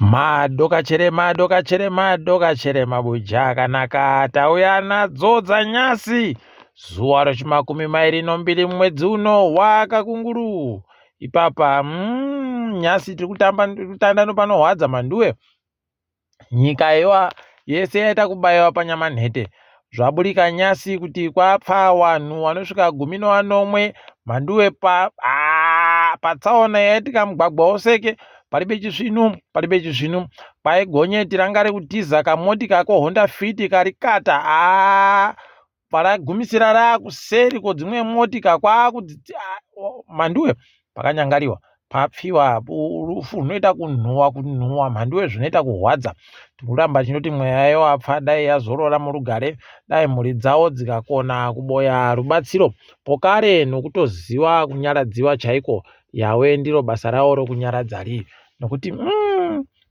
Madoka cherema, doka cherema, doka cherema, buja akanaka tauya nadzo dzanyasi zuva rechimakumi mairi nombiri mwedzi uno wakakunguru ipapa nyasi tiri kutamba kutanda nopanohwadza mhanduwe. Nyika yewa yese yaita kubaiwa panyama nhete. Zvaburika nyasi kuti kwapfa wanhu wanosvika gumi nowanomwe mhanduwe pa patsaona yaitika mugwagwa woseke paribe chisvinu paribe chisvinu kwai gonyeti ranga rikutiza kamoti kako Honda Fit karikata paragumisira raakuseri kwodzimwe motika kwaakudzi mhanduwe pakanyangariwa papfiwa rufu runoita kunhuwa kunhuwa mhanduwe zvinoita kuhwadza tikuramba chinoti mweya yewapfa dai yazorora murugare dai mhuri dzavo dzikakona kuboya rubatsiro pokare nokutoziva kunyaradziwa chaiko yawe ndiro basa ravo rokunyaradza rii nokuti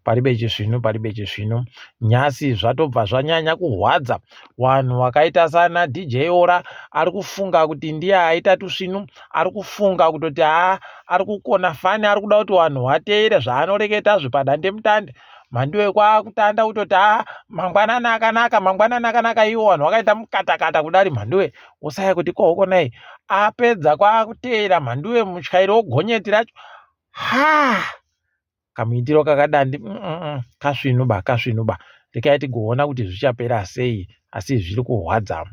paribe chisvinu paribe chisvinu nyasi zvatobva zvanyanya kuhwadza wanhu wakaita sana DJ Ora ari kufunga kuti ndiye aita tusvinu ari kufunga kutoti haa ari kukona fani ari kuda kuti wanhu wateere zvaanoreketa zvepadandemutande mhanduwe kwakutanda kutoti haa mangwanani akanaka mangwanani akanaka iwo vanhu vakaita mukatakata kudari mhanduwe wosaya kuti kohokonai apedza kwakuteera mhanduwe mutyairi wogonyeti racho ha kamuitiro kakadandi kasvinu ba kasvinu ba rekai tigoona kuti zvichapera sei asi zviri kuhwadza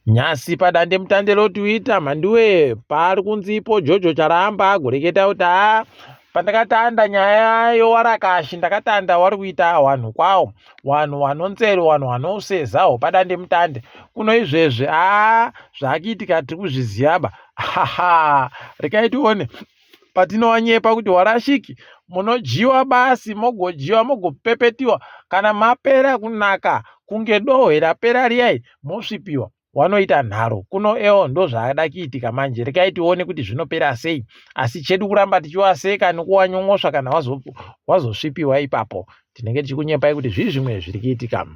nyasi padandemutande roTwitter mhanduwe paari kunzi ipo Jojo Charamba agoreketa kuti haa pandakatanda nyaya yowarakashi ndakatanda wari kuita wanhu kwawo wanhu wanonzero wanhu wanosezawo padandemutande kuno izvezvi haa zvaakuitika tiri kuzviziva ba haha rekai tione patinowanyepa kuti warashiki munodyiwa basi mogodyiwa mogopepetiwa kana mapera kunaka kunge dohwe rapera riyai mosvipiwa wanoita nharo kuno eo ndozvaada kuitika manje rekai tione kuti zvinopera sei asi chedu kuramba tichiwaseka nekuwanyongosva kana wazosvipiwa wazo ipapo tinenge tichikunyepai kuti zvii zvimwe zviri kuitika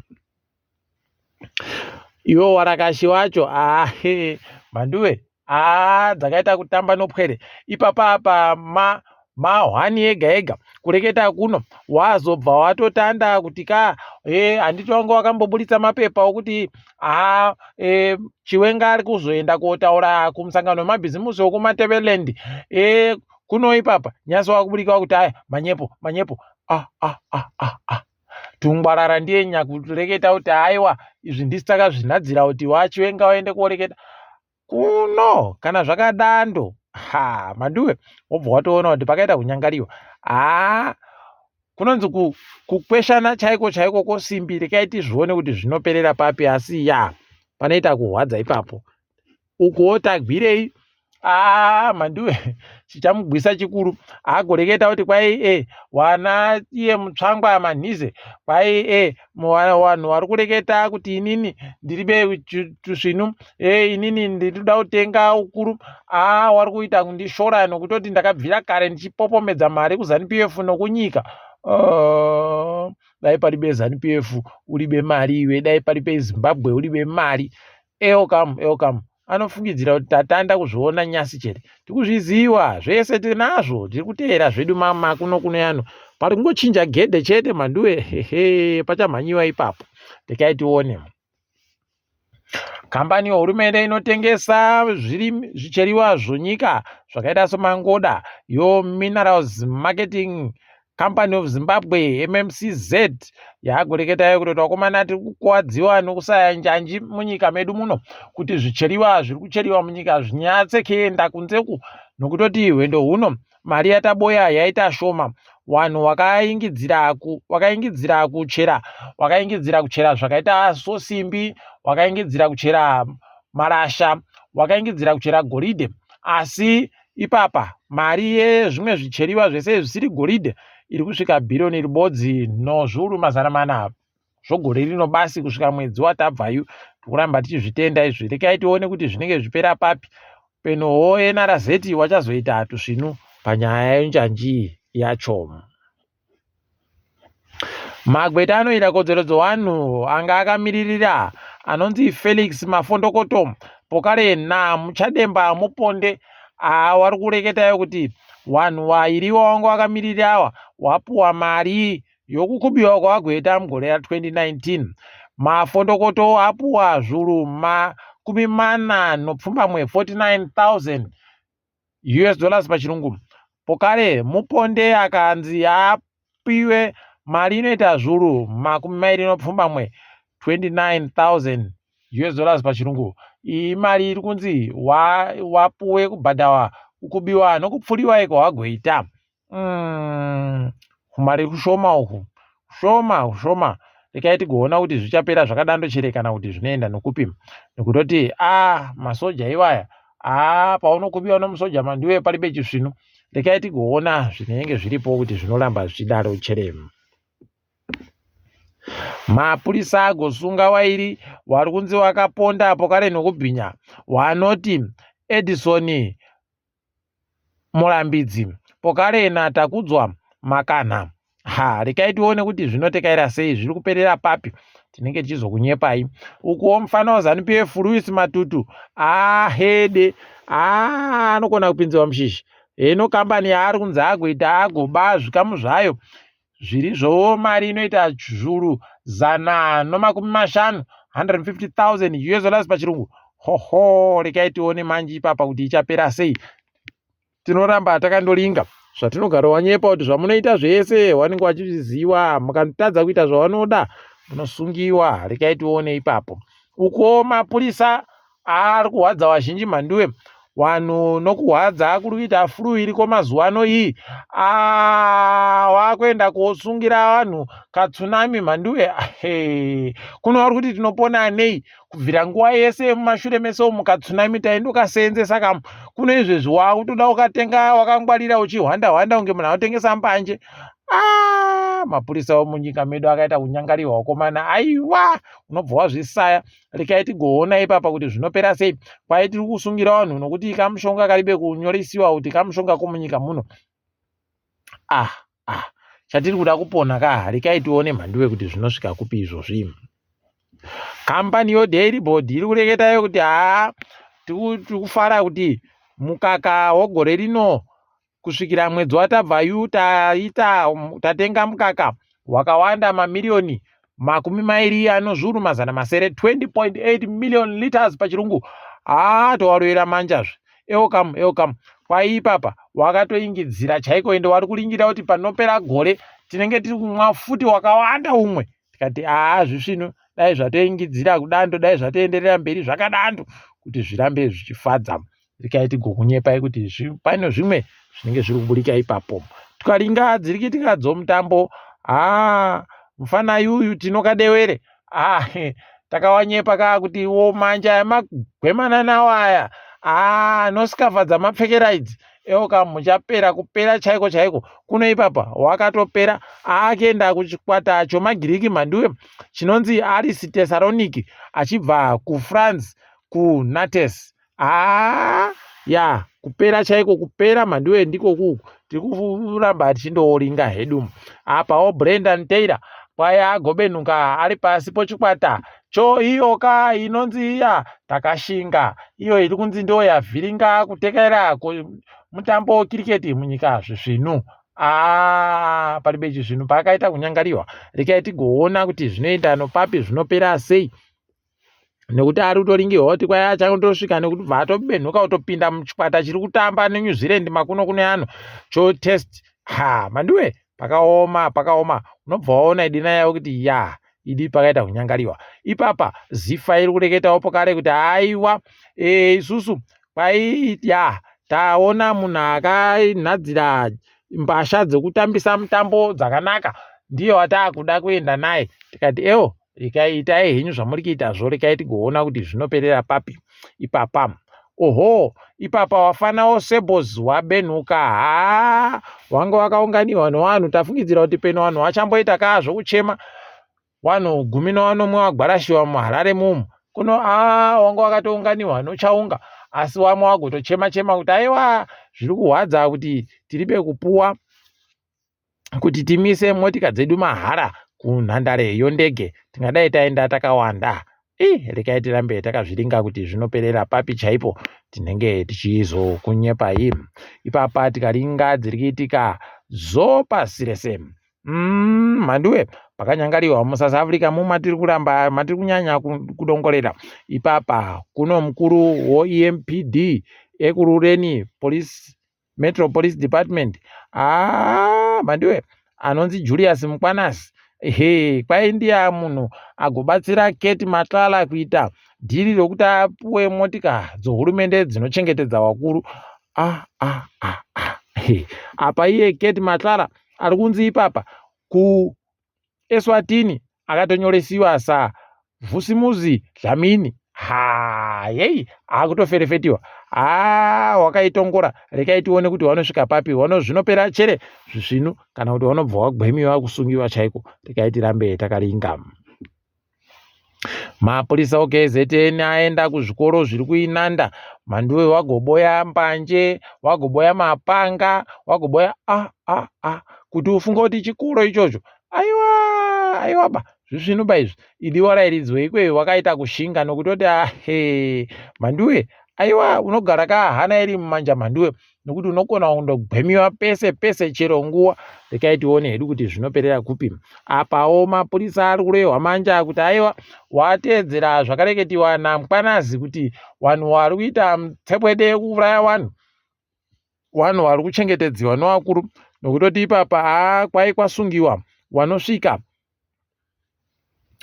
iwo warakashi wacho ahe mhanduwe haa dzakaita kutamba nopwere ipapa apa ma mahwani ega ega kureketa kuno wazobva watotanda kuti ka e handiti wanga wakamboburitsa mapepa okuti haa e, chiwenga ari kuzoenda kotaura kumusangano wemabhizimusi wekumateveland e kuno ipapa nyasi wakuburika kuti aya manyepo manyepo ah, ah, ah, ah, ah. Tungwarara ndiye nyakureketa kuti aiwa izvi ndisi takazvinhadzira kuti wachiwenga waende koreketa kuno kana zvakadando ha manduwe wobva watoona kuti pakaita kunyangariwa haa kunonzi kukweshana chaiko chaiko kosimbi rekai tizvione kuti zvinoperera papi asi ya panoita kuhwadza ipapo ukuwo tagwirei aa mhanduwe chichamugwisa chikuru agoreketa kuti kwai e wana iye mutsvangwa manhize kwai e vanhu vari kureketa kuti inini ndiribe tusvinu e inini ndinoda kutenga ukuru aa wari kuita kundishora nokutoti ndakabvira kare ndichipopomedza mari kuZanu PF nokunyika dai paribe Zanu PF uribe mari iwe dai paribe Zimbabwe uribe mari elcam elcam anofungidzira kuti tatanda kuzviona nyasi chete tikuzviziva zvese tinazvo tiri kuteera zvedu makuno kuno yano pari kungochinja gedhe chete mhanduwe hehe pachamhanyiwa ipapo rekai tione kambani yehurumende inotengesa zvicheriwa zvonyika zvakaita semangoda yoMinerals Marketing Company of Zimbabwe MMCZ yagoreketayo kutoti vakomana tiri kukuwadziwa nokusaya njanji munyika medu muno kuti zvicheriwa zviri kucheriwa munyika zvinyatse kuenda kunzeku nokutoti hwendo huno mari yataboya yaita shoma vanhu wakaingidzira wakaingidzira kuchera wakaingidzira kuchera zvakaita sosimbi wakaingidzira kuchera marasha wakaingidzira kuchera goridhe asi ipapa mari yezvimwe zvicheriwa zvese zvisiri goridhe iri kusvika bhiriyoni ribodzi nozviuru 400 zvogore rino basi kusvika mwedzi watabvayu tikuramba tichizvitenda izvi rekai tione kuti zvinenge zvipera papi penowo NRZ wachazoita tusvinu panyaya yenjanji yacho magweta anoita kodzero dzevanhu anga akamiririra anonzi Felix Mafondokoto pokare naMuchademba Muponde vari kureketayo kuti vanhu vairiwa vanga vakamirira ava wapuwa mari yokukubiwa kwawagoita mugore ra 2019. Mafondokoto apuwa zvuru 47, 49,000 US dollars pachirungu. Pokare Muponde akanzi apiwe mari inoita zvuru 27, 29,000 US dollars pachirungu. Iyi mari iri kunzi wapuwe kubhadhawa kukubiwa nokupfuriwa iko wagoita. Kumari kushoma uku, kushoma kushoma. Rekai tigoona kuti zvichapera zvakadando chere kana kuti zvinoenda nokupi. Nokutoti a masoja iwaya, a paunokubiwa nomusoja mandiwe paribe chisvinu. Rekai tigoona zvinenge zviripo kuti zvinoramba zvichidaro chere. Mapurisa agosunga wairi wari kunzi wakaponda pokare nokubhinya wanoti Edison Murambidzi pokare naTakudzwa Makanha. Ha, rekai tione kuti zvinotekaira sei, zviri kuperera papi. Tinenge tichizokunyepai. Ukuwo mufana weZanu PF Louis Matutu ahede anokona kupinziwa mushishi. Heno kambani yaari kunzi agoita agoba zvikamu zvayo zvirizvowo mari inoita zvuru 150, 150,000 US dollars pachirungu. Hoho, rekai tione manje ipapa kuti ichapera sei. Tinoramba takandoringa zvatinogara wanyepa kuti zvamunoita zvese vanenge vachizviziva. Mukatadza kuita zvavanoda munosungiwa. Rekai tione ipapo. Ukuwo mapurisa ari kuhwadza vazhinji mhanduwe vanhu nokuhwadza kuri kuita flu iriko mazuva ano iyi wakuenda kosungira vanhu katsunami mhanduwe. Kuno vari kuti tinopona nei kubvira nguva yese mumashure mese umu katsunami taindokaseenzesa kamu kuno izvezvi wakutoda ukatenga wakangwarira uchihwanda hwanda kunge munhu anotengesa mbanje. Mapurisa omunyika medu akaita kunyangariwa wakomana, aiwa unobva wazvisaya. Rekai tigoona ipapa kuti zvinopera sei. Kwai tiri kusungira vanhu nokuti kamushonga karibe kunyoresiwa kuti kamushonga komunyika muno. Chatiri kuda kupona ka, rekai tione mhanduwe kuti zvinosvika kupi izvozvi. Kambani yoDairy Board iri kureketayo kuti haa tiri kufara kuti mukaka wogore rino kusvikira mwedzi watabva yu taita tatenga mukaka wakawanda mamiriyoni 720, 20.8 million liters pachirungu. Haa towaroera manjazve. Eokam eokam kwai ipapa wakatoingidzira chaiko, ende wari kuringira kuti panopera gore tinenge tiri kumwa futi wakawanda umwe. Tikati haa zvisvinu, dai zvatoingidzira kudando, dai zvatoenderera mberi zvakadando kuti zvirambe zvichifadza. Rekai tigokunyepai kuti pane zvimwe zvinenge zviri kuburika ipapo. Tikaringa dziri kuitika dzomutambo, haa mufana yuyu Tinokadewere, takawanyepa kaa kuti wo manja emagwemanana aya, nosikavha dzamapfekera idzi eoka muchapera kupera chaiko chaiko kuno ipapa wakatopera. Akuenda kuchikwata chomagiriki mhanduwe chinonzi Aris Thessaloniki achibva kuFrance kuNates. Ya kupera chaiko kupera mhanduwe ndiko kuku tiri kuramba tichindooringa hedu. Apawo Brendan Taylor kwai agobenuka ari pasi pochikwata cho iyo ka inonzi iya takashinga, iyo iri kunzi ndo yavhiringa kutekaira mutambo wekiriketi munyika zvisvinu. Paribe chisvinu paakaita kunyangariwa. Rekai tigoona kuti zvinoenda nopapi, zvinopera sei, nekuti ari kutoringirwa kuti kwai achangotosvika nekuti bva atobenhuka kutopinda muchikwata chiri kutamba neNew Zealand makuno kune anhu cho test. Ha mandiwe pakaoma pakaoma, unobva waona idina yavo kuti ya idi pakaita kunyangariwa ipapa. Zifa iri kureketawo pokare kuti aiwa isusu kwai ya taona munhu akanhadzira mbasha dzekutambisa mutambo dzakanaka, ndiye wataakuda kuenda naye. Tikati ewo rekai itai henyu zvamuri kuitazvo, rekai tigoona kuti zvinoperera papi ipapa. Oho ipapa wafanawo Sebos wabenhuka. Haa wanga wakaunganiwa nevanhu, tafungidzira kuti peno vanhu vachamboita kaa zvokuchema vanhu 17 wagwarashiwa muHarare mumu kuno. Wanga wakatounganiwa nochaunga, asi wamwe wagotochema chema kuti aiwa zviri kuhwadza kuti tiribe kupuwa kuti timise motika dzedu mahara kunhandare yondege, tingadai taenda takawanda. Rekai tirambe takazviringa kuti zvinoperera papi chaipo, tinenge tichizokunyepai ipapa. Tikaringa dziri kuitika Zopasi rese. Mhanduwe pakanyangariwa muSouth Africa mumatiri kuramba matiri kunyanya kudongorera ipapa kuno mukuru woEMPD Ekurhuleni Police Metro Police Department haa mhanduwe anonzi Julius Mkwanasi ehe kwai ndiye munhu agobatsira Kate Matlala kuita dhiri rokuti apuwe motika dzohurumende dzinochengetedza vakuru ah ah ah ah apa iye Kate Matlala ari kunzi ipapa ku Eswatini akatonyoresiwa sa Vusimuzi Dlamini ha yei akutoferefetiwa ha wakaitongora rekai tione kuti wanosvika papi wano zvinopera chere zvisvinu kana kuti wanobva wagwemiwa kusungiwa chaiko rekai tirambe takaringa. Mapurisa oKZN aenda kuzvikoro zviri kuInanda Mhanduwe wagoboya mbanje wagoboya mapanga wagoboya a a a kuti ufunge kuti chikoro ichocho aiwa aiwa ba zvisvinu ba izvi idi warairidzwe ikweyo wakaita kushinga nokutoti ahe Mhanduwe aiwa unogara ka hana iri mumanja Mhanduwe nokuti unokona kundogwemiwa pese pese chero nguva. Rekai tione hedu kuti zvinoperera kupi. Apawo mapurisa ari kurohwa manja kuti aiwa wateedzera zvakareketiwa naMkwanazi kuti vanhu vari kuita mutsepwede yekuuraya vanhu vanhu vari kuchengetedziwa nevakuru nokutoti ipapa haa kwai kwasungiwa vanosvika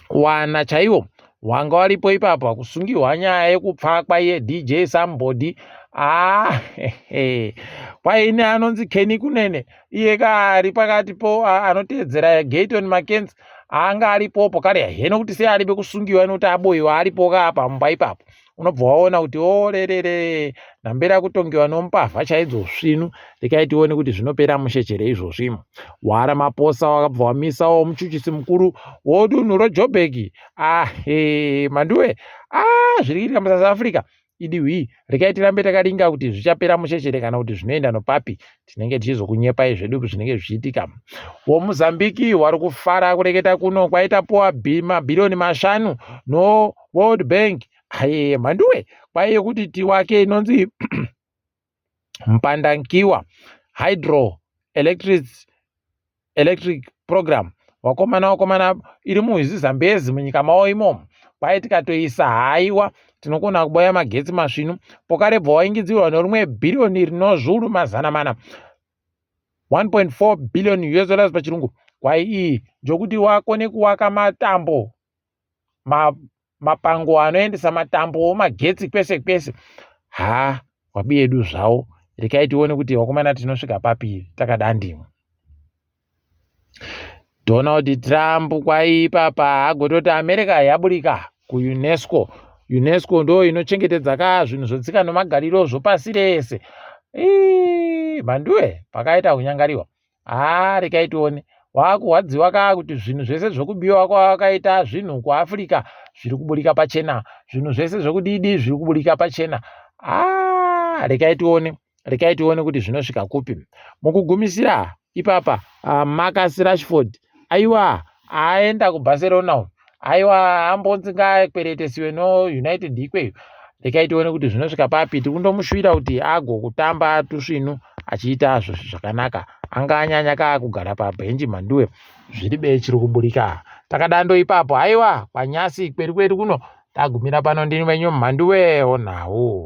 wana chaiwo wanga waripo ipapa kusungiwa nyaya yekupfa kwaiye DJ Somebody ah kwaine anonzi Kenny Kunene iye kaari pakati po anoteedzera Gayton Mackenzie anga aripopo kare heno kuti sei aribe kusungiwa nekuti aboiwa aripo ka pamumba ipapo unobva waona kuti orerere nhambera kutongewa nomupavha chaidzo svinu rekai tione kuti zvinopera mushe chere izvozvi wara maposa wakabva wamisawo muchuchisi mukuru wodunhu rojobheki ahe manduwe ah zviri kuitika musouth africa idi hwii rekai tirambe takaringa kuti zvichapera mushechere kana kuti zvinoenda nopapi tinenge tichizokunyepai zvedu zvinenge zvichiitika womuzambiki wari kufara kureketa kuno kwaita puwa mabhiriyoni mashanu no world bank aye mhanduwe kwaiye kuti tiwake inonzi mpandankiwa hydro electric electric program vakomana vakomana iri muZambezi munyika mavo imomo kwai tikatoisa haiwa tinokona kuboya magetsi masvinu pokarebva waingidzirwa nerimwe bhiriyoni rino zviuru mazana mana 1.4 billion US dollars pachirungu kwai iyi njokuti wakone kuwaka matambo mapango anoendesa matambo magetsi kwese kwese ha wabi yedu zvawo rekai tione kuti vakomana tinosvika papi takadandimwe Donald Trump kwaiipapa agototi America yaburika kuUNESCO. UNESCO ndo inochengetedza ka zvinhu zvotsika nomagariro zvopasi rese. Mhanduwe pakaita kunyangariwa. Haa rekai tione. Wakurwadziwa ka kuti zvinhu zvese zvokubiwa kwawakaita zvinhu kuAfrica zviri kuburika pachena. Zvinhu zvese zvokudidi zviri kuburika pachena. Haa rekai tione. Rekai tione kuti zvinosvika kupi. Mukugumisira ipapa Marcus Rashford aiwa aenda kuBarcelona uyu aiwa ambonzi ngaakweretesiwe noUnited ikweyo. Rekai tione kuti zvinosvika papi. Tiri kundomushuvira kuti agokutamba tusvinu achiita zvakanaka. Anga anyanya kaakugara pabhenji mhanduwe zviri be chiri kuburika. Takadando ipapo aiwa kwanyasi kwedu kwedu kuno tagumira pano ndini wenyu mhanduwe onhau.